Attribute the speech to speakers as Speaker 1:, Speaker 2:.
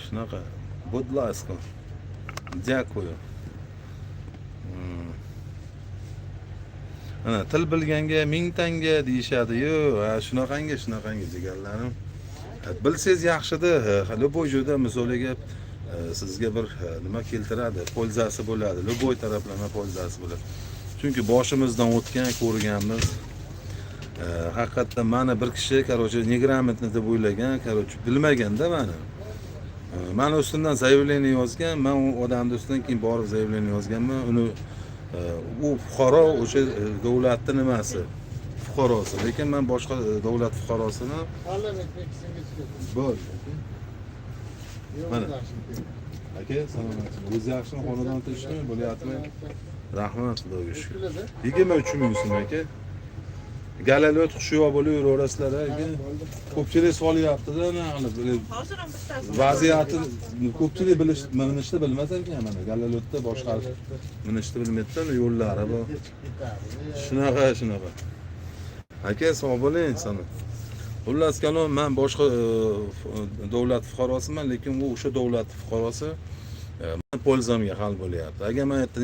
Speaker 1: Shunaqa. Будь ласка. Дякую. Ana, til bilganga ming tanga deyishadi-yu, ha, shunaqangi, shunaqangi, jigarlarim. Bilsangiz yaxshida, любой joyda, misoliga, sizga bir nima keltiradi, польза si bo'ladi, любой taraflama польза si bo'ladi. Chunki boshimizdan o'tgan, ko'rganmiz. Haqiqatdan mani bir kishi, короче, неграмотный deb o'ylagan, короче, bilmaganda mani. Mani ustimdan заявление yozgan, man u odamni ustidan keyin borib заявление yozganman. Uni u fuqaro, o'sha davlatni nimasi, fuqarosi, lekin man boshqa davlat fuqarosini bo'ldi. Mana. Aka, salomatchilik. O'zi yaxshimi, xonadon tinchmi, bo'lyaptimi? Rahmat, Xudoga shukur. 23 000 so'm, aka. Гололёд, hushyor bo'lib yuraverasizlar, aka. Ko'pchilik solyaptida, nima qilib
Speaker 2: Hozir ham bittasi.
Speaker 1: Vaziyatni ko'pchilik bilish, minishni bilmas ekan, mana, гололёд da boshqarib minishni bilmaydida, yo'llari bu. Shunaqa, shunaqa. Aka, sog' bo'ling, sana. Xullas kalom, man boshqa davlat fuqarosiman, lekin u o'sha davlat fuqarosi, mani польза mga hal bo'lyapti. Agar man erta